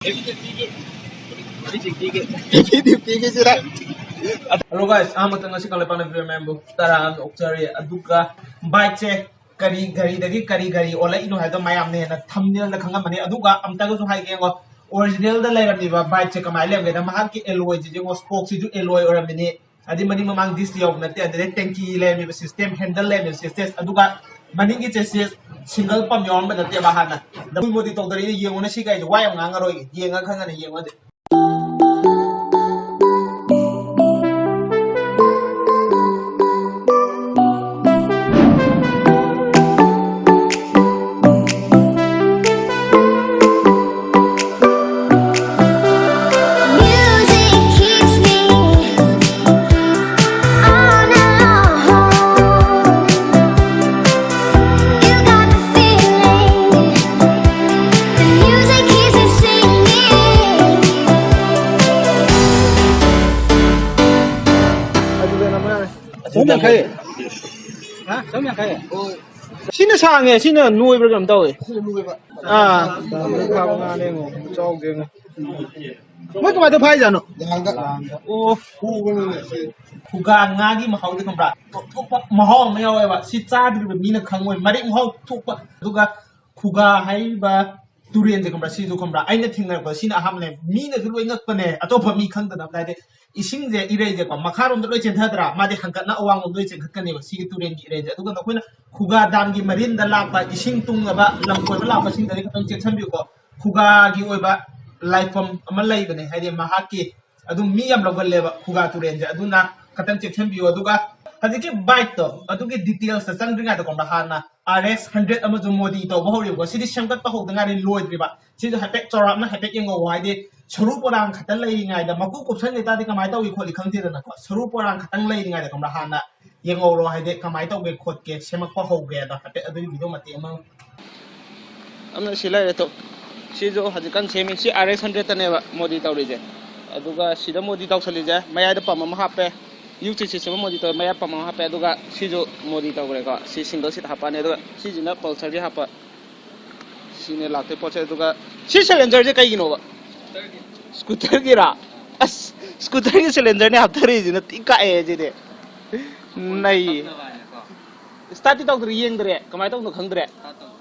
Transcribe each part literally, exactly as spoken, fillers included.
ꯄꯤꯗꯤ ꯄꯤꯒꯦꯁꯤꯔ꯫ Hello guys, ꯑꯍꯥꯟꯕꯗ ꯉꯁꯤ ꯀꯪꯂꯩꯄꯥꯛꯅ viewer ꯃꯌꯥꯝꯕꯨ ꯇꯔꯥꯝꯅ ꯑꯣꯛꯆꯔꯤ꯫ ꯑꯗꯨꯒ bike ꯁꯦ ꯀꯔꯤ ꯒꯥꯔꯤꯗꯒꯤ ꯀꯔꯤ ꯒꯥꯔꯤ ꯑꯣꯜꯂꯛꯏꯅꯣ ꯍꯥꯏꯕꯗꯣ ꯃꯌꯥꯝꯅ ꯍꯦꯟꯅ thumbnail ꯗ ꯈꯪꯉꯝꯃꯅꯤ꯫ ꯑꯗꯨꯒ ꯑꯝꯇꯒꯁꯨ ꯍꯥꯏꯒꯦ ꯌꯦꯡꯉꯣ, original ꯗ ꯂꯩꯔꯝꯃꯤꯕ bike ꯁꯦ ꯀꯃꯥꯏꯅ ꯂꯩꯔꯝꯒꯦꯗ, ꯃꯍꯥꯛꯀꯤ alloy ꯁꯤꯁꯨ ꯌꯦꯡꯉꯣ, spoke ꯁꯤꯁꯨ alloy ꯑꯣꯏꯔꯝꯃꯤꯅꯤ꯫ ꯑꯗꯩ ꯃꯅꯤꯡ ꯃꯃꯥꯡ disc ꯌꯥꯎꯕ ꯅꯠꯇꯦ, ꯑꯗꯩ tank ꯂꯩꯔꯝꯃꯤꯕ system, handle ꯂꯩꯔꯝꯃꯤꯕ system, ꯑꯗꯨꯒ ꯃꯅꯤꯡꯒꯤ chassis single pump ꯌꯥꯎꯔꯝꯕ ꯅꯠꯇꯦꯕ ꯍꯥꯟꯅ꯫ ꯗꯕꯜ ꯃꯣꯗꯤ ꯇꯧꯗꯔꯤꯅ ꯌꯦꯡꯉꯨꯅꯦ, ꯁꯤ ꯒꯥꯔꯤꯁꯦ ꯋꯥ ꯌꯥꯝ ꯉꯥꯡꯉꯔꯣꯏꯒꯦ, ꯌꯦꯡꯉ ꯈꯪꯉꯅꯤ, ꯌꯦꯡꯉꯣ ꯑꯗꯨ꯫ Music keeps me on a long. You got the feeling. The music keeps me singing. ꯆꯍꯨꯝ ꯌꯥꯡꯈꯩ꯫ ꯍꯥ? ꯆꯍꯨꯝ ꯌꯥꯡꯈꯩ? ꯁꯤꯅ ꯁꯥꯡꯉꯦ, ꯁꯤꯅ ꯅꯣꯏꯕ꯭ꯔꯥ ꯀꯩꯅꯣꯝ ꯇꯧꯋꯦ꯫ ꯑꯥ꯫ ꯐꯥꯕ ꯉꯥꯅꯦ ꯌꯦꯡꯉꯣ, ꯆꯥꯎꯗꯦ ꯌꯦꯡꯉꯣ꯫ ꯃꯣꯏ ꯀꯃꯥꯏꯅ ꯇꯧ ꯐꯥꯏꯖꯥꯠꯅꯣ? ꯑꯣ꯫ ꯈꯨꯒꯥ ꯉꯥꯒꯤ ꯃꯍꯥꯎꯗꯤ ꯈꯪꯕ꯭ꯔꯥ? ꯇꯣꯞ ꯇꯣꯞꯄ ꯃꯍꯥꯎ ꯑꯃ ꯌꯥꯎꯋꯦꯕ꯫ ꯁꯤ ꯆꯥꯗ꯭ꯔꯤꯕ ꯃꯤꯅ ꯈꯪꯉꯣꯏ꯫ ꯃꯔꯦꯛ ꯃꯍꯥꯎ ꯊꯣꯛꯄ꯫ ꯑꯗꯨꯒ ꯈꯨꯒꯥ ꯍꯥꯏꯔꯤꯕ ꯇꯨꯔꯦꯟꯁꯦ ꯈꯪꯕ꯭ꯔꯥ? ꯁꯤꯁꯨ ꯈꯪꯕ꯭ꯔꯥ? ꯑꯩꯅ ꯊꯦꯡꯅꯔꯛꯄ ꯁꯤꯅ ꯑꯍꯥꯟꯕꯅꯦ꯫ ꯃꯤꯅꯁꯨ ꯂꯣꯏ ꯉꯛꯄꯅꯦ꯫ ꯑꯇꯣꯞꯄ ꯃꯤ ꯈꯪꯗꯅꯕ ꯍꯥꯏꯗꯤ ꯏꯁꯤꯡꯁꯦ, ꯏꯔꯩꯁꯦꯀꯣ, ꯃꯈꯥꯔꯣꯝꯗ ꯂꯣꯏ ꯆꯦꯟꯊꯗ꯭ꯔꯥ? ꯃꯥꯗꯤ ꯍꯪꯀꯠꯅ ꯑꯋꯥꯡꯂꯣꯝꯗ ꯂꯣꯏ ꯆꯦꯟꯈꯠꯀꯅꯦꯕ ꯁꯤꯒꯤ ꯇꯨꯔꯦꯟꯒꯤ ꯏꯔꯩꯁꯦ꯫ ꯑꯗꯨꯒ ꯅꯈꯣꯏꯅ ꯈꯨꯒꯥ ꯗꯥꯝꯒꯤ ꯃꯔꯤꯟꯗ ꯂꯥꯛꯄ ꯏꯁꯤꯡ ꯇꯨꯡꯉꯕ ꯂꯝ ꯀꯣꯏꯕ ꯂꯥꯛꯄꯁꯤꯡꯗꯗꯤ ꯈꯤꯇꯪ ꯆꯦꯛꯁꯤꯟꯕꯤꯌꯨꯀꯣ꯫ ꯈꯨꯒꯥꯒꯤ ꯑꯣꯏꯕ ꯂꯥꯏꯐꯝ ꯑꯃ ꯂꯩꯕꯅꯦ, ꯍꯥꯏꯗꯤ ꯃꯍꯥꯛꯀꯤ ꯑꯗꯨꯝ ꯃꯤ ꯌꯥꯝ ꯂꯧꯒꯜꯂꯦꯕ ꯈꯨꯒꯥ ꯇꯨꯔꯦꯟꯁꯦ꯫ ꯑꯗꯨꯅ ꯈꯤꯇꯪ ꯆꯦꯛꯁꯤꯟꯕꯤꯌꯨ꯫ ꯑꯗꯨꯒ ꯍꯧꯖꯤꯛꯀꯤ bike ꯇꯣ, ꯑꯗꯨꯒꯤ details ꯇ ꯆꯪꯗ꯭ꯔꯤꯉꯩꯗ ꯈꯪꯕ꯭ꯔꯥ, ꯍꯥꯟꯅ R X hundred ꯑꯃꯁꯨ ꯃꯣꯗꯤ ꯇꯧꯕ ꯍꯧꯔꯤꯕꯀꯣ꯫ ꯁꯤꯗꯤ ꯁꯦꯝꯒꯠꯄ ꯍꯧꯗ ꯉꯥꯏꯔꯤ, ꯂꯣꯏꯗ꯭ꯔꯤꯕ꯫ ꯁꯤꯁꯨ ꯍꯥꯏꯐꯦꯠ ꯆꯥꯎꯔꯥꯛꯅ ꯍꯥꯏꯐꯦꯠ ꯌꯦꯡꯉꯧ꯫ ꯍꯥꯏꯗꯤ ꯁꯔꯨ ꯄꯣꯂꯥꯡ ꯈꯛꯇ ꯂꯩꯔꯤꯉꯩꯗ, ꯃꯀꯨ ꯀꯨꯞꯁꯟꯈꯤ ꯇꯥꯔꯗꯤ ꯀꯃꯥꯏꯅ ꯇꯧꯏ ꯈꯣꯠꯂꯤ ꯈꯪꯗꯦꯗꯅꯀꯣ꯫ ꯁꯔꯨ ꯄꯣꯂꯥꯡ ꯈꯛꯇꯪ ꯂꯩꯔꯤꯉꯩꯗ ꯈꯪꯕ꯭ꯔꯥ, ꯍꯥꯟꯅ ꯌꯦꯡꯍꯧꯔꯣ, ꯍꯥꯏꯗꯤ ꯀꯃꯥꯏꯅ ꯇꯧꯒꯦ ꯈꯣꯠꯀꯦ, ꯁꯦꯝꯃꯛꯄ ꯍꯧꯒꯦ ꯑꯗꯣ ꯍꯥꯏꯐꯦꯠ ꯑꯗꯨꯒꯤ video ꯃꯇꯦꯛ ꯑꯃ꯫ ꯑꯃꯅ ꯁꯤ ꯂꯩꯔꯦ ꯇꯣ꯫ ꯁꯤꯁꯨ ꯍꯧꯖꯤꯛꯀꯥꯟ ꯁꯦꯝꯃꯤ꯫ ꯁꯤ R X hundred ꯇꯅꯦꯕ ꯃꯣꯗꯤ ꯇꯧꯔꯤꯁꯦ꯫ ꯑꯗꯨꯒ ꯁꯤꯗ ꯃꯣꯗꯤ ꯇꯧꯁꯜꯂꯤꯁꯦ, ꯃꯌꯥꯏꯗ pump ꯑꯃ ꯍꯥꯞꯄꯦ, U chassis ꯑꯃ ꯃꯣꯗꯤ ꯇꯧꯔꯦ, ꯃꯌꯥꯏ pump ꯑꯃ ꯍꯥꯞꯄꯦ꯫ ꯑꯗꯨꯒ ꯁꯤꯁꯨ ꯃꯣꯗꯤ ꯇꯧꯈ꯭ꯔꯦꯀꯣ꯫ ꯁꯤ single seat ꯍꯥꯞꯄꯛꯑꯅꯤ꯫ ꯑꯗꯨꯒ ꯁꯤꯁꯤꯅ Pulsar ꯒꯤ ꯍꯥꯞꯄ꯫ ꯁꯤꯅꯦ ꯂꯥꯛꯇꯣꯏ ꯄꯣꯠꯁꯦ꯫ ꯑꯗꯨꯒ ꯁꯤ ꯁꯤꯂꯤꯟꯗꯔꯁꯦ ꯀꯩꯒꯤꯅꯣꯕ? ꯁ꯭ꯀꯨꯇꯔꯒꯤꯔꯥ? ꯑꯁ, ꯁ꯭ꯀꯨꯇꯔꯒꯤ ꯁꯤꯂꯤꯟꯗꯔꯅꯦ ꯍꯥꯞꯊꯔꯛꯏꯁꯤꯅ ꯊꯤ ꯀꯥꯛꯑꯦ ꯁꯤꯗꯤ꯫ ꯅꯩ꯫ ꯁ꯭ꯇꯥꯔꯠꯇꯤ ꯇꯧꯗ꯭ꯔꯤ, ꯌꯦꯡꯗ꯭ꯔꯦ꯫ ꯀꯃꯥꯏꯅ ꯇꯧꯅꯣ ꯈꯪꯗ꯭ꯔꯦ꯫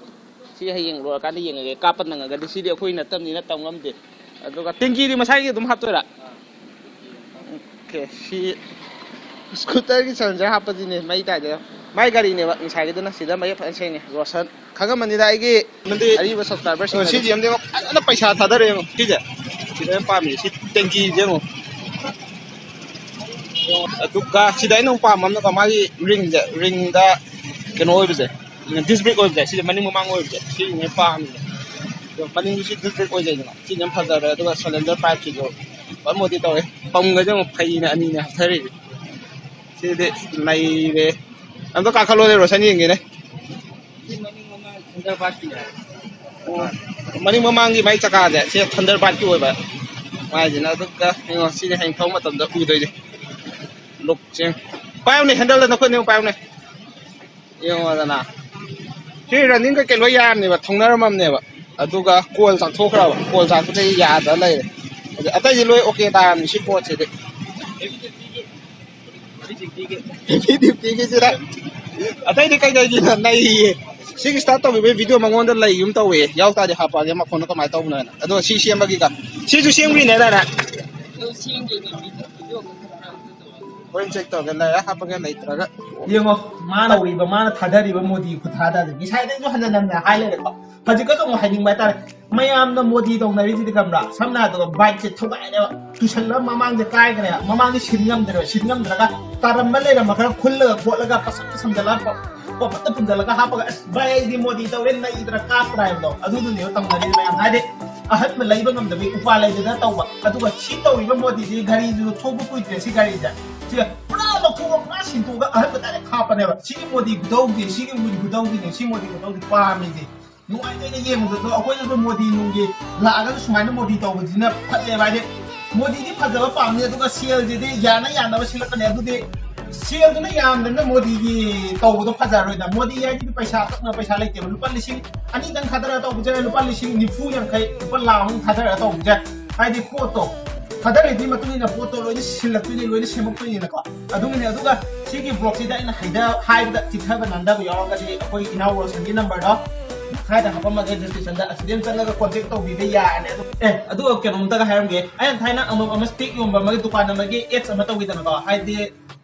ꯁꯤ ꯍꯌꯦꯡ ꯂꯣꯏꯔꯀꯥꯟꯗ ꯌꯦꯡꯉꯒꯦ꯫ ꯀꯥꯞꯄ ꯅꯪꯉꯒꯗꯤ ꯁꯤꯗꯤ ꯑꯩꯈꯣꯏ ꯅꯠꯇꯕꯅꯤꯅ ꯇꯝ ꯉꯝꯗꯦ꯫ ꯑꯗꯨꯒ ꯇꯦꯡꯀꯤꯗꯤ ꯃꯁꯥꯒꯤ ꯑꯗꯨꯝ ꯍꯥꯞꯇꯣꯏꯔꯥ? ꯑꯣꯀꯦ, ꯁꯤ ꯁ꯭ꯀꯨꯇꯔꯒꯤ ꯁꯤꯂꯤꯟꯗꯔ ꯍꯥꯞꯄꯁꯤꯅꯦ ꯃꯩ ꯇꯥꯏꯗꯣ꯫ ꯃꯥꯏ ꯒꯥꯔꯤꯅꯦꯕ ꯉꯁꯥꯏꯒꯤꯗꯨꯅ꯫ ꯁꯤꯗ ꯃꯌꯦꯛ ꯐꯖꯅ ꯁꯦꯡꯉꯦ꯫ ꯔꯣꯁꯟ ꯈꯪꯉꯝꯃꯅꯤꯗ ꯑꯩꯒꯤ ꯑꯔꯤꯕ ꯁꯕꯁꯀ꯭ꯔꯥꯏꯕꯔꯁꯤꯡ꯫ ꯁꯤ ꯖꯤ ꯑꯦꯝꯗꯤ ꯌꯦꯡꯉꯣ, ꯐꯖꯅ ꯄꯩꯁꯥ ꯊꯥꯗꯔꯦ ꯌꯦꯡꯉꯣ꯫ ꯁꯤꯁꯦ ꯁꯤꯗ ꯌꯥꯝ ꯄꯥꯝꯃꯤ꯫ ꯁꯤ ꯇꯦꯡꯀꯤꯁꯦ ꯌꯦꯡꯉꯣ꯫ ꯑꯗꯨꯒ ꯁꯤꯗ ꯑꯩꯅ ꯑꯃꯨꯛ ꯄꯥꯝꯕ ꯑꯃꯅꯀꯣ, ꯃꯥꯒꯤ ꯔꯤꯡꯁꯦ, ꯔꯤꯡꯗ ꯀꯩꯅꯣ ꯑꯣꯏꯕꯁꯦ, ꯗꯤꯁ ꯕ꯭ꯔꯦꯛ ꯑꯣꯏꯕꯁꯦ, ꯁꯤꯁꯦ ꯃꯅꯤꯡ ꯃꯃꯥꯡ ꯑꯣꯏꯕꯁꯦ, ꯁꯤꯁꯤꯅ ꯄꯥꯝꯃꯤꯁꯦ꯫ ꯑꯗꯣ ꯃꯅꯤꯡꯁꯨ ꯁꯤ ꯗꯤꯁ ꯕ꯭ꯔꯦꯛ ꯑꯣꯏꯖꯩꯗꯅ, ꯁꯤꯁꯦ ꯌꯥꯝ ꯐꯖꯔꯦ꯫ ꯑꯗꯨꯒ ꯁꯤꯂꯤꯟꯗꯔ ꯄꯥꯏꯞꯁꯤꯁꯨ ꯐꯖꯅ ꯃꯣꯗꯤ ꯇꯧꯋꯦ꯫ ꯄꯝꯒꯁꯦ ꯑꯃꯨꯛ ꯐꯩꯅ ꯑꯅꯤꯅꯦ ꯍꯥꯞꯊꯔꯤꯁꯦ꯫ ꯁꯤꯗꯤ ꯅꯩꯔꯦ꯫ ꯑꯝꯇ ꯀꯥꯈꯠꯂꯣꯅꯦ, ꯔꯣꯁꯟ ꯌꯦꯡꯒꯦꯅꯦ꯫ ꯑꯣ, ꯃꯅꯤꯡ ꯃꯃꯥꯡꯒꯤ ꯃꯥꯏ ꯆꯀꯥꯁꯦ ꯁꯤ ꯊꯟꯗꯔ ꯕꯥꯔꯠꯀꯤ ꯑꯣꯏꯕ ꯃꯥꯏꯁꯤꯅ꯫ ꯑꯗꯨꯒ ꯌꯦꯡꯉꯣ, ꯁꯤꯅꯦ ꯍꯌꯦꯡ ꯊꯧꯕ ꯃꯇꯝꯗ ꯎꯗꯣꯏꯁꯦ꯫ ꯂꯨꯛꯁꯦ ꯄꯥꯏꯌꯨꯅꯦ, ꯍꯦꯟꯗꯜꯗ ꯅꯈꯨꯠꯅꯦ ꯄꯥꯏꯌꯨꯅꯦ꯫ ꯌꯦꯡꯉꯣꯗꯅ꯫ ꯁꯤ ꯔꯟꯅꯤꯡ ꯀꯩꯀꯩ ꯂꯣꯏ ꯌꯥꯔꯝꯅꯦꯕ, ꯊꯧꯅꯔꯝꯃꯕꯅꯦꯕ꯫ ꯑꯗꯨꯒ ꯀꯣꯏꯜ ꯆꯥꯛꯊꯣꯛꯈ꯭ꯔꯕ, ꯀꯣꯏꯜ ꯆꯥꯛꯄꯗꯒꯤ ꯌꯥꯗ ꯂꯩꯔꯦ꯫ ꯑꯗꯩ ꯑꯇꯩꯗꯤ ꯂꯣꯏ ꯑꯣꯀꯦ ꯇꯥꯔꯝꯅꯤ ꯁꯤ ꯄꯣꯠꯁꯤꯗꯤ꯫ ꯐꯤꯐꯇꯤ ꯐꯤꯐꯇꯤꯒꯤꯁꯤꯗ ꯑꯇꯩꯗꯤ ꯀꯩꯀꯩꯒꯤꯅꯣ ꯅꯩꯌꯦ꯫ ꯁꯤꯒꯤ ꯁ꯭ꯇꯥꯔꯠ ꯇꯧꯈꯤꯕꯒꯤ ꯚꯤꯗꯤꯑꯣ ꯃꯉꯣꯟꯗ ꯂꯩꯒꯨꯝ ꯇꯧꯋꯦ꯫ ꯌꯥꯎ ꯇꯥꯔꯗꯤ ꯍꯥꯞꯄꯛꯑꯒꯦ ꯃꯈꯣꯟꯗꯣ ꯀꯃꯥꯏꯅ ꯇꯧꯕꯅꯣ ꯍꯥꯏꯅ꯫ ꯑꯗꯣ ꯁꯤ ꯁꯦꯝꯕꯒꯤꯒ ꯁꯤꯁꯨ ꯁꯦꯝꯈ꯭ꯔꯤꯅꯦ ꯍꯥꯏꯗꯥꯏꯅꯦ? ꯍꯣꯔꯦꯟ ꯆꯦꯛ ꯇꯧꯔꯒꯦ, ꯂꯩꯔ ꯍꯥꯞꯄꯒꯦ, ꯂꯩꯇ꯭ꯔꯒ꯫ ꯌꯦꯡꯉꯣ, ꯃꯥꯅ ꯇꯧꯔꯤꯕ, ꯃꯥꯅ ꯊꯥꯗꯔꯤꯕ ꯃꯣꯗꯤ ꯈꯨꯊꯥꯗꯁꯦ꯫ ꯉꯁꯥꯏꯗꯩꯁꯨ ꯍꯟꯖꯟ ꯍꯟꯖꯟ ꯍꯥꯏ ꯂꯩꯔꯦꯀꯣ꯫ ꯍꯧꯖꯤꯛꯀꯁꯨ ꯑꯃꯨꯛ ꯍꯥꯏꯅꯤꯡꯕ ꯍꯥꯏꯇꯥꯔꯦ꯫ ꯃꯌꯥꯝꯅ ꯃꯣꯗꯤ ꯇꯧꯅꯔꯤꯁꯤꯗꯤ ꯈꯪꯕ꯭ꯔꯥ? ꯁꯝꯅ ꯍꯥꯏꯔꯕꯗ ꯕꯥꯏꯛꯁꯦ ꯊꯨꯒꯥꯏꯔꯦꯕ, ꯇꯨꯁꯜꯂꯒ ꯃꯃꯥꯡꯁꯦ ꯀꯥꯏꯈ꯭ꯔꯦ, ꯃꯃꯥꯡꯁꯦ ꯁꯤꯟ ꯉꯝꯗ꯭ꯔꯦꯕ, ꯁꯤꯟ ꯉꯝꯗ꯭ꯔꯒ ꯇꯥꯔꯝꯕ ꯂꯩꯔꯝꯕ ꯈꯔ ꯈꯨꯜꯂꯒ ꯈꯣꯠꯂꯒ ꯄꯁꯪ ꯁꯝꯖꯜꯂꯒ ꯄ-, ꯄꯣꯞꯄꯠꯇ ꯄꯨꯟꯖꯜꯂꯒ ꯍꯥꯞꯄꯒ, "ꯑꯁ ꯚꯥꯏ, ꯑꯩꯗꯤ ꯃꯣꯗꯤ ꯇꯧꯔꯦ, ꯅꯩꯗ꯭ꯔꯥ ꯀꯥꯞꯇ꯭ꯔꯥ?" ꯍꯥꯏꯕꯗꯣ ꯑꯗꯨꯗꯨꯅꯦꯕ ꯇꯧꯅꯔꯤꯁꯦ ꯃꯌꯥꯝ꯫ ꯍꯥꯏꯗꯤ ꯑꯍꯟꯕ ꯂꯩꯕ ꯉꯝꯗꯕꯒꯤ ꯎꯄꯥꯏ ꯂꯩꯗꯅ ꯇꯧꯕ꯫ ꯑꯗꯨꯒ ꯁꯤ ꯇꯧꯔꯤꯕ ꯃꯣꯗꯤꯁꯤ ꯒꯥꯔꯤꯁꯨ ꯊꯣꯛꯄ ꯀꯨꯏꯗ꯭ꯔꯦ ꯁꯤ ꯒꯥꯔꯤꯁꯦ꯫ ꯁꯤꯒ ꯄꯨꯔꯥ ꯂꯧꯊꯣꯛꯑꯒ ꯄꯨꯔꯥ ꯁꯤꯟꯇꯣꯛꯑꯒ ꯑꯍꯟꯕ ꯗꯥꯏꯔꯦꯛ ꯍꯥꯞꯄꯅꯦꯕ꯫ ꯁꯤꯒꯤ ꯃꯣꯗꯤ ꯈꯨꯇꯧꯁꯦ, ꯁꯤꯒꯤ ꯃꯣꯗꯤ ꯈꯨꯇꯧꯁꯤꯅꯦ, ꯁꯤ ꯃꯣꯗꯤ ꯈꯨꯇꯧꯁꯦ ꯄꯥꯝꯃꯤꯁꯦ꯫ ꯅꯨꯡꯉꯥꯏꯇꯦꯅ ꯌꯦꯡꯕꯗꯁꯨ ꯑꯩꯈꯣꯏꯅꯁꯨ ꯃꯣꯗꯤ ꯅꯨꯡꯒꯤ ꯂꯥꯛꯑꯒꯁꯨ ꯁꯨꯃꯥꯏꯅ ꯃꯣꯗꯤ ꯇꯧꯕꯁꯤꯅ ꯐꯖꯩꯑꯕ꯫ ꯍꯥꯏꯗꯤ ꯃꯣꯗꯤꯗꯤ ꯐꯖꯕ ꯄꯥꯝꯅꯤ, ꯑꯗꯨꯒ ꯁꯦꯜꯁꯤꯗꯤ ꯌꯥꯅ ꯌꯥꯅꯕ ꯁꯤꯜꯂꯛꯀꯅꯤ꯫ ꯑꯗꯨꯗꯤ ꯁꯦꯜꯗꯨꯅ ꯌꯥꯝꯗꯅ ꯃꯣꯗꯤꯒꯤ ꯇꯧꯕꯗꯣ ꯐꯖꯔꯣꯏꯗ꯫ ꯃꯣꯗꯤ ꯍꯥꯏꯗꯤ ꯄꯩꯁꯥ ꯀꯛꯅ ꯄꯩꯁꯥ ꯂꯩꯇꯦꯕ꯫ ꯂꯨꯄꯥ ꯂꯤꯁꯤꯡ ꯑꯅꯤꯗꯪ ꯊꯥꯗꯔꯒ ꯇꯧꯕꯁꯦ, ꯂꯨꯄꯥ ꯂꯤꯁꯤꯡ ꯅꯤꯐꯨ ꯌꯥꯡꯈꯩ, ꯂꯨꯄꯥ ꯂꯥꯈ ꯑꯃ ꯊꯥꯗꯔꯒ ꯇꯧꯕꯁꯦ, ꯍꯥꯏꯗꯤ ꯄꯣꯠꯇꯣ ꯊꯥꯗꯔꯤꯗꯨꯒꯤ ꯃꯇꯨꯡ ꯏꯟꯅ ꯄꯣꯠꯇꯣ ꯂꯣꯏꯅ ꯁꯤꯜꯂꯛꯇꯣꯏꯅꯤ, ꯂꯣꯏꯅ ꯁꯦꯝꯃꯛꯇꯣꯏꯅꯤꯅꯀꯣ꯫ ꯑꯗꯨꯒꯤꯅꯦ꯫ ꯑꯗꯨꯒ ꯁꯤꯒꯤ ꯕ꯭ꯂꯣꯛꯁꯤꯗ ꯑꯩꯅ ꯍꯥꯏꯗ ꯍꯥꯏꯕꯗ ꯆꯤꯊꯕ ꯅꯥꯟꯗꯕ ꯌꯥꯎꯔꯒꯗꯤ ꯑꯩꯈꯣꯏ ꯏꯅꯥꯎ ꯔꯣꯁꯟꯒꯤ ꯅꯝꯕꯔꯗꯣ ꯃꯈꯥꯗ ꯍꯥꯞꯄꯝꯃꯒꯦ ꯗꯤꯁꯀ꯭ꯔꯤꯞꯁꯟꯗ, ꯑꯁꯤꯗ ꯑꯗꯨꯝ ꯆꯪꯉꯒ ꯀꯣꯟꯇꯦꯛ ꯇꯧꯕꯤꯕ ꯌꯥꯔꯅꯤ꯫ ꯑꯗꯨ ꯑꯦ ꯑꯗꯨꯒ ꯀꯩꯅꯣꯝꯇꯒ ꯍꯥꯏꯔꯝꯒꯦ꯫ ꯑꯩꯅ ꯊꯥꯏꯅ ꯑꯃꯨꯛ ꯑꯃ ꯁ꯭ꯇꯦꯛ ꯌꯣꯟꯕ ꯑꯃꯒꯤ ꯗꯨꯀꯥꯟ ꯑꯃꯒꯤ ꯑꯦꯗꯁ ꯑꯃ ꯇꯧꯈꯤꯗꯅꯀꯣ, ꯍꯥꯏꯗꯤ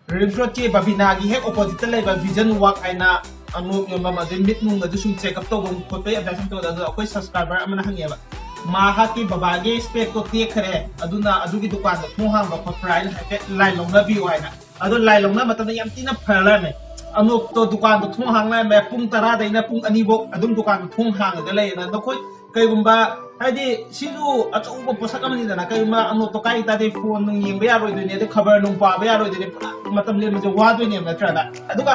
ꯔꯤꯝꯁ ꯔꯣꯗꯀꯤ ꯕꯕꯤꯅꯥꯒꯤ ꯍꯦꯛ ꯑꯣꯄꯣꯖꯤꯠꯇ ꯂꯩꯕ ꯚꯤꯖꯟ ꯋꯥꯛ ꯍꯥꯏꯅ ꯑꯅꯣꯞ ꯌꯣꯟꯐꯝ, ꯑꯗꯨ ꯃꯤꯠ ꯅꯨꯡꯒꯁꯨ ꯁꯨꯝ ꯆꯦꯛꯑꯞ ꯇꯧꯕ ꯈꯣꯠꯄꯒꯤ ꯑꯦꯗꯚꯔꯇꯥꯏꯁ ꯇꯧꯕꯗ, ꯑꯗꯨꯗ ꯑꯩꯈꯣꯏ ꯁꯕꯁꯀ꯭ꯔꯥꯏꯕꯔ ꯑꯃꯅ ꯍꯪꯉꯦꯕ, ꯃꯍꯥꯛꯀꯤ ꯕꯕꯥꯒꯤ ꯁ꯭ꯄꯦꯛꯇꯣ ꯇꯦꯛꯈ꯭ꯔꯦ, ꯑꯗꯨꯅ ꯑꯗꯨꯒꯤ ꯗꯨꯀꯥꯟꯗꯣ ꯊꯣꯡ ꯍꯥꯡꯕ ꯈꯣꯠꯄ꯭ꯔꯥ ꯍꯥꯏꯅ ꯍꯥꯏꯐꯦꯠ ꯂꯥꯏꯟ ꯂꯧꯅꯕꯤꯌꯨ ꯍꯥꯏꯅ꯫ ꯑꯗꯣ ꯂꯥꯏꯟ ꯂꯧꯅꯕ ꯃꯇꯝꯗ ꯌꯥꯝ ꯊꯤꯅ ꯐꯔ ꯂꯩꯔꯝꯃꯦ꯫ ꯑꯅꯣꯞꯇꯣ ꯗꯨꯀꯥꯟꯗꯣ ꯊꯣꯡ ꯍꯥꯡ ꯂꯩꯔꯝꯃꯦ꯫ ꯄꯨꯡ ꯇꯔꯥꯗꯩꯅ ꯄꯨꯡ ꯑꯅꯤꯐꯧ ꯑꯗꯨꯝ ꯗꯨꯀꯥꯟꯗꯣ ꯊꯣꯡ ꯍꯥꯡꯉꯒ ꯂꯩꯌꯦꯅ꯫ ꯅꯈꯣꯏ ꯀꯩꯒꯨꯝꯕ, ꯍꯥꯏꯗꯤ ꯁꯤꯁꯨ ꯑꯆꯧꯕ ꯄꯣꯠꯁꯛ ꯑꯃꯅꯤꯗꯅ, ꯀꯩꯒꯨꯝꯕ ꯑꯅꯣꯞꯇꯣ ꯀꯥꯏ ꯇꯥꯗꯦ, ꯐꯣꯟ ꯅꯨꯡ ꯌꯦꯡꯕ ꯌꯥꯔꯣꯏꯗꯣꯏꯅꯦ, ꯑꯗꯩ ꯈꯕꯔ ꯅꯨꯡ ꯄꯥꯕ ꯌꯥꯔꯣꯏꯗꯣꯏꯅꯦ, ꯄꯨꯔꯥ ꯃꯇꯝ ꯂꯦꯟꯕꯁꯦ ꯋꯥꯗꯣꯏꯅꯦꯕ ꯅꯠꯇ꯭ꯔꯥꯅ꯫ ꯑꯗꯨꯒ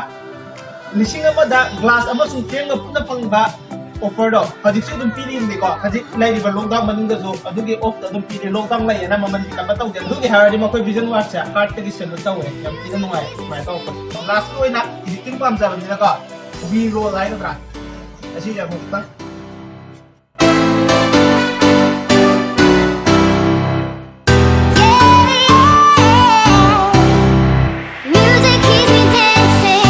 ꯂꯤꯁꯤꯡ ꯑꯃꯗ ꯒ꯭ꯂꯥꯁ ꯑꯃꯁꯨꯡ ꯐ꯭ꯔꯦꯝꯒ ꯄꯨꯟꯅ ꯐꯪꯕ ꯑꯣꯐꯔꯗꯣ ꯍꯧꯖꯤꯛꯁꯨ ꯑꯗꯨꯝ ꯄꯤꯔꯤꯕꯅꯤꯀꯣ꯫ ꯍꯧꯖꯤꯛ ꯂꯩꯔꯤꯕ ꯂꯣꯛꯗꯥꯎꯟ ꯃꯅꯨꯡꯗꯁꯨ ꯑꯗꯨꯒꯤ ꯑꯣꯐꯇꯣ ꯑꯗꯨꯝ ꯄꯤꯔꯤ꯫ ꯂꯣꯛꯗꯥꯎꯟ ꯂꯩꯌꯦꯅ ꯃꯃꯜ ꯍꯦꯟꯒꯠꯄ ꯇꯧꯗꯦ꯫ ꯑꯗꯨꯒꯤ ꯍꯥꯏꯔꯗꯤ ꯃꯈꯣꯏ ꯚꯤꯖꯟ ꯋꯥꯛꯁꯦ ꯀꯥꯔꯠꯇꯒꯤ ꯁꯦꯜꯂꯨꯠ ꯇꯧꯋꯦ, ꯌꯥꯝ ꯊꯤꯅ ꯅꯨꯡꯉꯥꯏ꯫ ꯁꯨꯃꯥꯏꯅ ꯇꯧꯔꯛꯄꯅꯤ꯫ ꯂꯥꯁꯀꯤ ꯑꯣꯏꯅ ꯏꯗꯤꯇꯤꯡ ꯄꯥꯝꯖꯕꯅꯤꯅꯀꯣ, ꯕꯤ ꯔꯣꯜ ꯍꯥꯏꯒꯗ꯭ꯔꯥ, ꯑꯁꯤꯁꯦ ꯑꯃꯨꯛꯇꯪ Music keeps me dancing.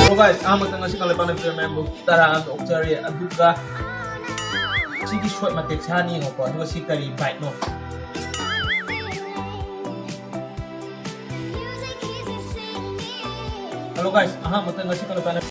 So guys, ꯑꯍꯥꯟꯕꯗ ꯉꯁꯤ ꯀꯪꯂꯩꯄꯥꯛꯅ ꯄꯤꯔꯝꯃꯦ ꯇꯔꯥ ꯑꯃ ꯑꯣꯛꯆꯔꯤ, ꯑꯗꯨꯒ ꯁꯤꯒꯤ ꯁꯣꯔꯠ ꯃꯇꯦꯛꯁꯦ ꯍꯥꯟꯅ ꯌꯦꯡꯉꯣꯀꯣ, ꯑꯗꯨꯒ ꯁꯤ ꯀꯔꯤ ꯕꯥꯏꯠꯅꯣ꯫ Hello guys, ꯑꯍꯥꯟꯕꯗ ꯉꯁꯤ ꯀꯪꯂꯩꯄꯥꯛꯅ